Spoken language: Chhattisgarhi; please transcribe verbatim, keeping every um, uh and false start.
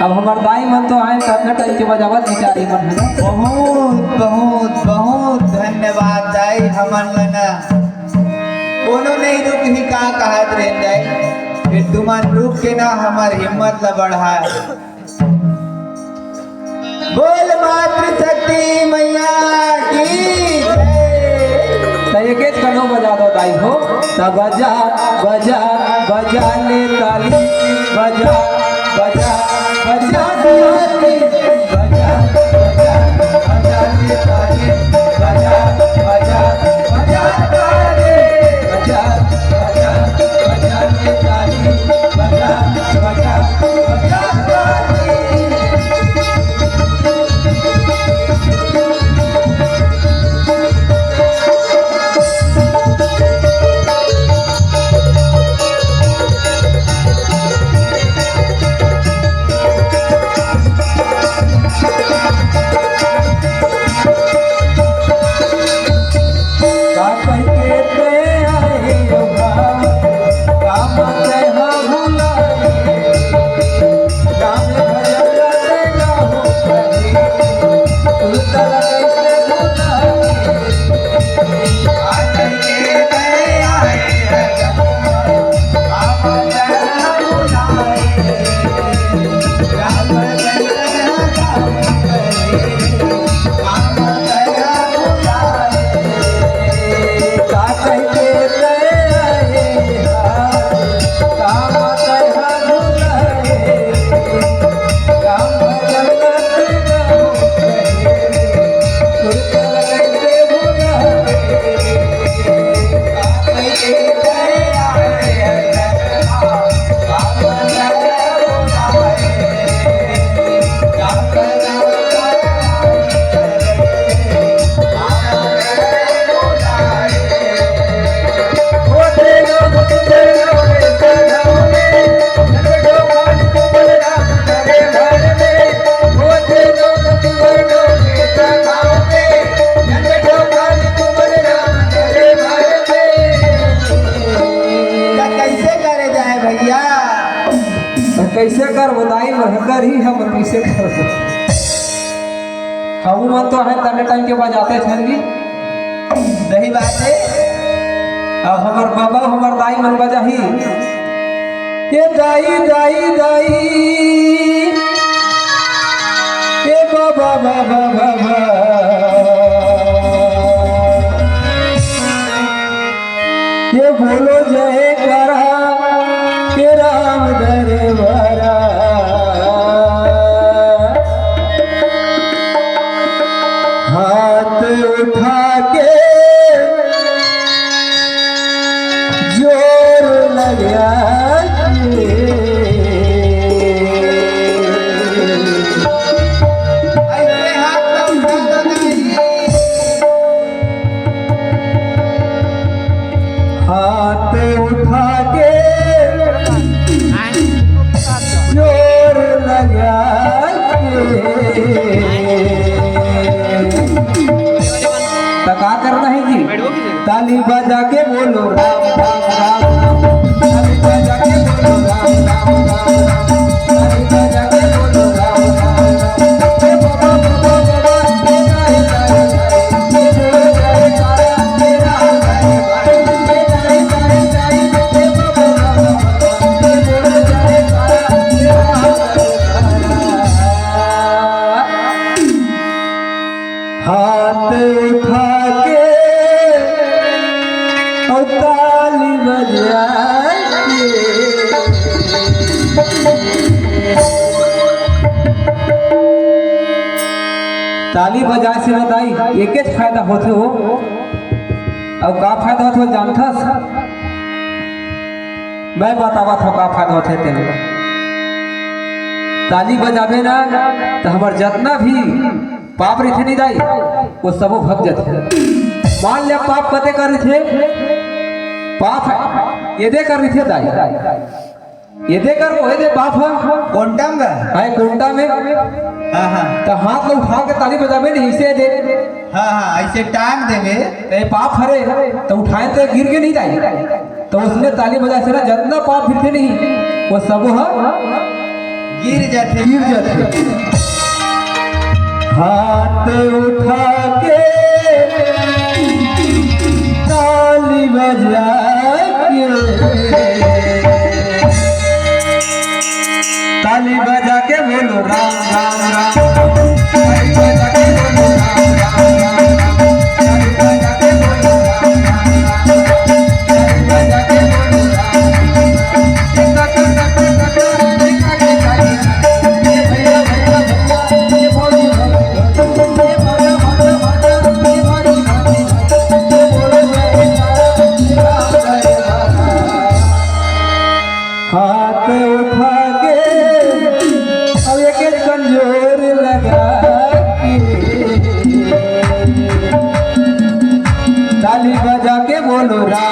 अब हमर दाई मन तो आए, कतना टाइम के बजावत बिचारी मन, है ना? बहुत, बहुत, बहुत धन्यवाद दाई, हमन ला ना कोनो नइ रुकही, का कहत रहे दाई, फेर तुमन रुक के ना हमर हिम्मत ला बढ़ाए। बोल मातृशक्ति मैया की जय। त एकेच कनो बजा दो दाई हो। त बजा, बजा, बजा ले ताली, बजा, बजा, बजा ताली, बजा, बजा, बजा ले ताली, बजा, बजा, बजा ताली, बजा, बजा, बजा ले ताली, बजा, बजा, बजा ताली। त कइसे करे जाए भइया? त कइसे कर बताई, महकर ही हम कइसे कर। हमू मन तो है तने टाइम के बजाते छन जी। सही बात है। अब हमर बाबा, हमर दाई मन बजाही। ए दाई, दाई, दाई। ए बाबा, बाबा, बाबा। ये बोलो जयकारा, ये राम दरबारा। हाथ उठा के जोर लगा के। ऐसे हाथ उठा के। हाथ उठा के जोर लगा के। त का करना है जी? ताली बजा के बोलो राम, राम, राम, राम। ताली बजा के बोलो राम, राम, राम, राम। हाथ उठा के अउ ताली बजा के। ताली बजाए से ना दाई, एकेच फायदा होथे हो। अउ का फायदा होथे जानथस? मैं बतावत हव का फायदा होथे तेन। ताली बजाबे ना, त हमर जतना भी पाप रहिथे नी दाई, वो सबो भग जथे। मान ले पाप कते कर रहिथे, पाप हे, एदे कर रहिथे दाई। एदे कर वो, एदे पाप हे। कोंटा म गा? हाँ, कोंटा में। हाँ, हाँ। त हाथ ला उठा के ताली बजाबे नहीं, अइसे दे। हाँ, हाँ, अइसे टांग देबे। त ये पाप हरे, त उठाए त गिर गे नहीं दाई। त ओइसने ताली बजाए से ना, जतना पाप फिरथे नहीं, वो सबो ह गिर जाथे। गिर जाथे। हाथ उठा के ताली बजा के, ताली बजा के बोलो राम, राम, राम। ताली बजा के बोलो राम, राम, राम, राम। ताली बजा के बोलो राम, राम, राम, राम। ताली बजा के बोलो राम, राम, राम, राम। हाथ उठा के, अब एक एक कमजोर लगा के, ताली बजा के बोलो राम।